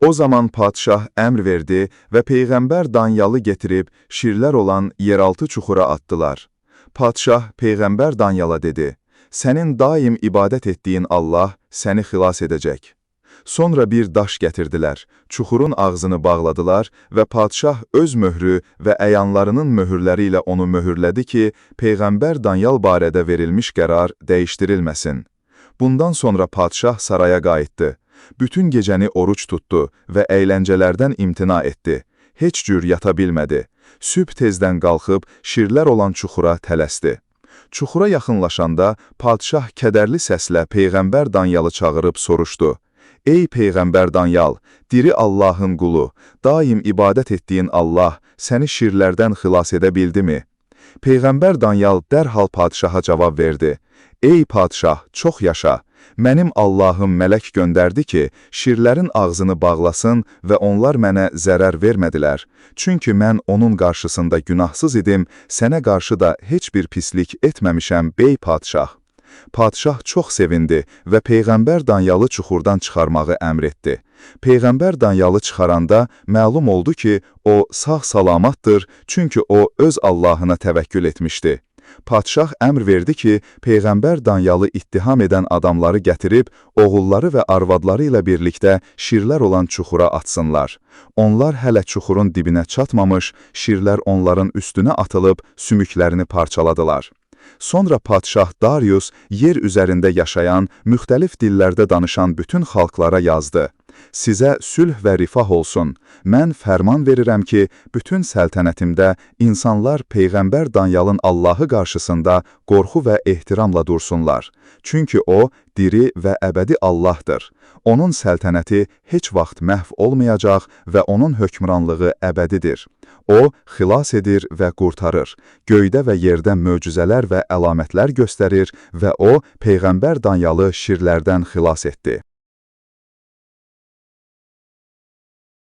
O zaman padşah əmr verdi və Peyğəmbər Danyalı getirib şirlər olan yeraltı çuxura atdılar. Padşah Peyğəmbər Danyala dedi: "Sənin daim ibadət etdiyin Allah səni xilas edəcək." Sonra bir daş gətirdilər, çuxurun ağzını bağladılar və padşah öz möhrü və əyanlarının möhürləri ilə onu möhürlədi ki, Peyğəmbər Danyal barədə verilmiş qərar dəyişdirilməsin. Bundan sonra padşah saraya qayıtdı. Bütün gecəni oruç tutdu və əyləncələrdən imtina etdi. Heç cür yata bilmədi. Sübh tezdən qalxıb şirlər olan çuxura tələsdi. Çuxura yaxınlaşanda padşah kədərli səslə Peyğəmbər Danyalı çağırıb soruşdu: "Ey Peyğəmbər Danyal, diri Allahın qulu, daim ibadət etdiyin Allah səni şirlərdən xilas edə bildimi?" Peyğəmbər Danyal dərhal padşaha cavab verdi: "Ey padşah, çox yaşa! Mənim Allahım mələk göndərdi ki, şirlərin ağzını bağlasın və onlar mənə zərər vermədilər. Çünki mən onun qarşısında günahsız idim, sənə qarşı da heç bir pislik etməmişəm, bey padşah." Padşah çox sevindi və Peyğəmbər Danyalı çuxurdan çıxarmağı əmr etdi. Peyğəmbər Danyalı çıxaranda məlum oldu ki, o sağ-salamatdır, çünki o öz Allahına təvəkkül etmişdi. Padşah əmr verdi ki, Peyğəmbər Danyalı ittiham edən adamları gətirib, oğulları və arvadları ilə birlikdə şirlər olan çuxura atsınlar. Onlar hələ çuxurun dibinə çatmamış, şirlər onların üstünə atılıb sümüklərini parçaladılar. Sonra padşah Darius yer üzərində yaşayan, müxtəlif dillərdə danışan bütün xalqlara yazdı: "Sizə sülh və rifah olsun. Mən fərman verirəm ki, bütün səltənətimdə insanlar Peyğəmbər Danyalın Allahı qarşısında qorxu və ehtiramla dursunlar. Çünki o, diri və əbədi Allahdır. Onun səltənəti heç vaxt məhv olmayacaq və onun hökmranlığı əbədidir. O, xilas edir və qurtarır. Göydə və yerdə möcüzələr və əlamətlər göstərir və o, Peyğəmbər Danyalı şirlərdən xilas etdi."